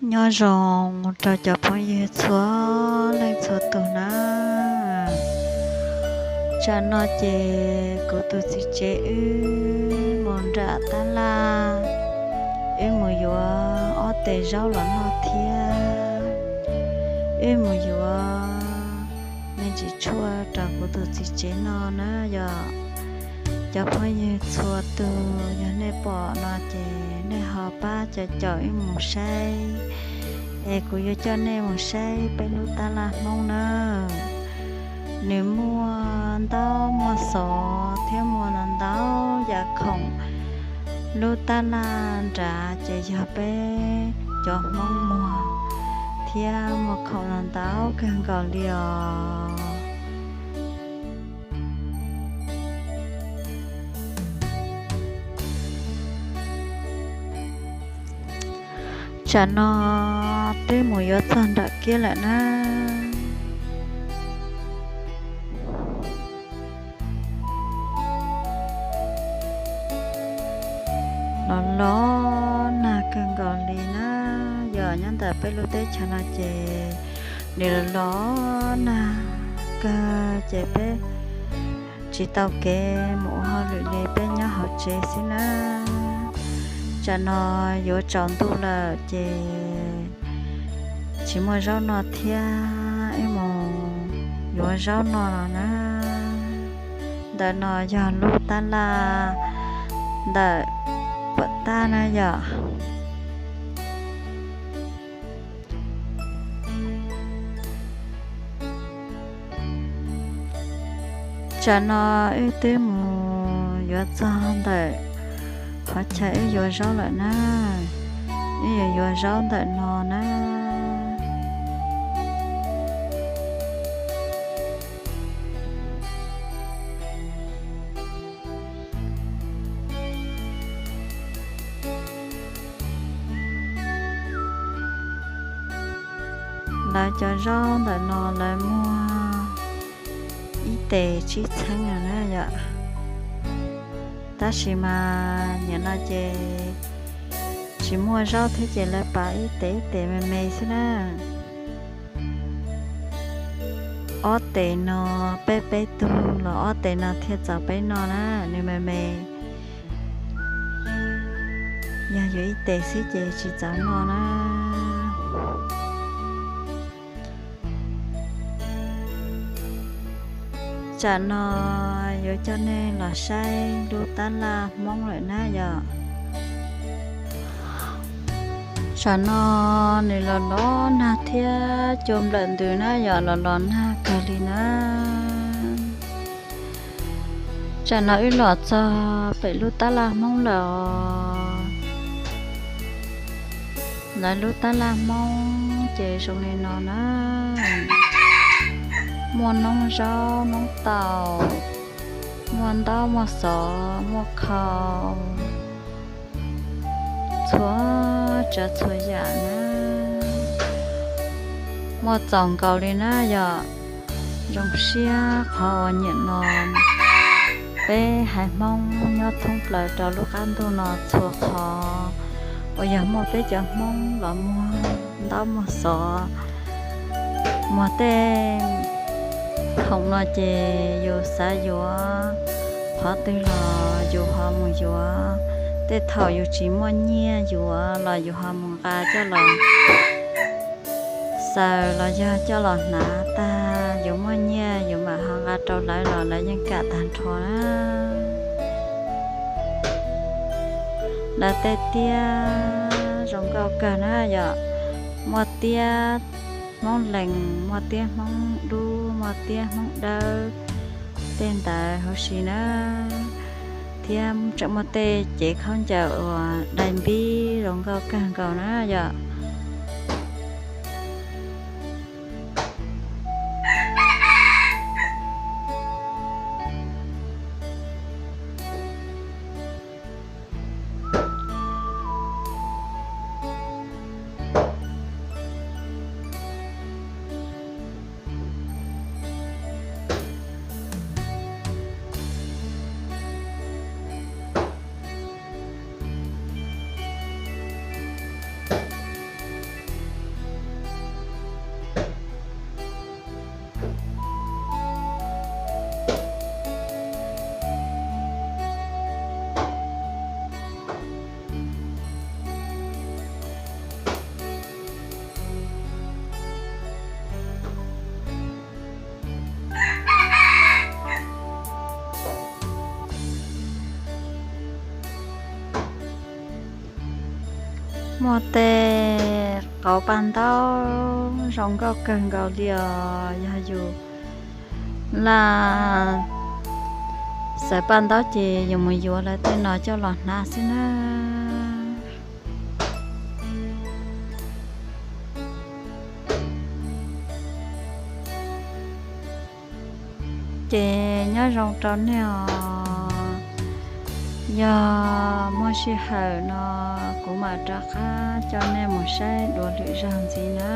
Nyob zoo rau cov phooj ywg txhua leej txhua tus na. Tsam no ces kuv tus txiv tsev wb mus nram tab laj, wb mus yuav ob tes zaub los noj thiab wb mus yuav me ntsis tshuaj rau kuv tus txiv tsev noj na yom. Cov phooj ywg txhua tus, yog nej pom no ces nej ho pab caum caum wb mus saib, es kuv yuav coj nej mus saib peb lub tab laj Hmoob na. Nws muaj ntaub muaj xov thiab muaj ntau ntau yam khoom. Lub tab laj nrad ces yog peb cov Hmoob muag thiab muaj khoom ntau ntau kawg nkaus li os. Tsam no twb mus yuav txog nram kiab lawm na. Los los nag kawg nkaus li na, yog nyob ntawm peb lub teb chaws no ces nws los los nag kawg ces peb tsis tau kev mus ua hauj lwm li, peb nyob hauv tsev xwb na. Tsam no yuav tsaus ntuj lawm ces tsis muaj zaub noj thiab, wb mus yuav zaub noj los na. Ntawm no yog lub tab laj ntawm puag ta na yom. Tsam no wb twb mus yuav txog ntawm qhov chaw wb yuav zaub lawm na. Wb yuav yuav zaub ntawm no na. Lawv cov zaub ntawm no lawv muag ib tes tsib txheeb na yom. Tab sis mas nim no ces tsis muaj zaub thiab ces lawv pav ib tes ib tes me me xwb na. Ob tes no peb peb tug los ob tes no thiaj txaus peb noj na, nws me me. Yog yuav ib tes xwb ces tsis txaus noj na. Tsam no yuav coj nej los saib lub tab laj Hmoob lawm na yom. Tsam no nws los los nag thiab cua nplawm ntws na yom, los los nag kawg li na. Tsam no wb los txog pem lub tab laj Hmoob lawm os. Lawv lub tab laj Hmoob ces zoo li no na. Muaj noob zaub noob taum, muaj ntaub muaj xov muaj khau, txhua tsav txhua yam na. Muaj txaus nkaus li na yom. Zoo siab qhov uas nim no peb haiv Hmoob nyob thoob plaws rau lub qab ntuj no txhua qhov uas yog muaj peb cov Hmoob los muag ntaub muag xov, muag tej khoom no ces yus xav yuav qhov twg los yus ho mus yuav. Tej thaum yus tsis muaj nyiaj yuav los yus ho mus nqa coj los xaws los yog coj los hnav tag, yus muaj nyiaj yus mam ho nqa rau lawv los lawv yeej kam tag nrho na. Lawv tej tiab zoo nkauj kawg na yom. Muaj tiab Hmoob Lees, muaj tiab Hmoob Dub, muaj tiab Hmoob Dawb, tej ntawd huv si na. Thiab tseem muaj tej cev khaub ncaws uas dai npib zoo nkauj kawg nkaus na yom. Muaj tej qauv paj ntaub zoo nkauj kawg nkaus li os. Yog yus lam xaiv paj ntaub ces yus mus yuav lawv tej no coj los hnav xwb na. Ces nyob zoo rau nej os. Yog muaj sij hawm no kuv mam rov qab coj nej mus saib dua lwm zaug ntxiv na.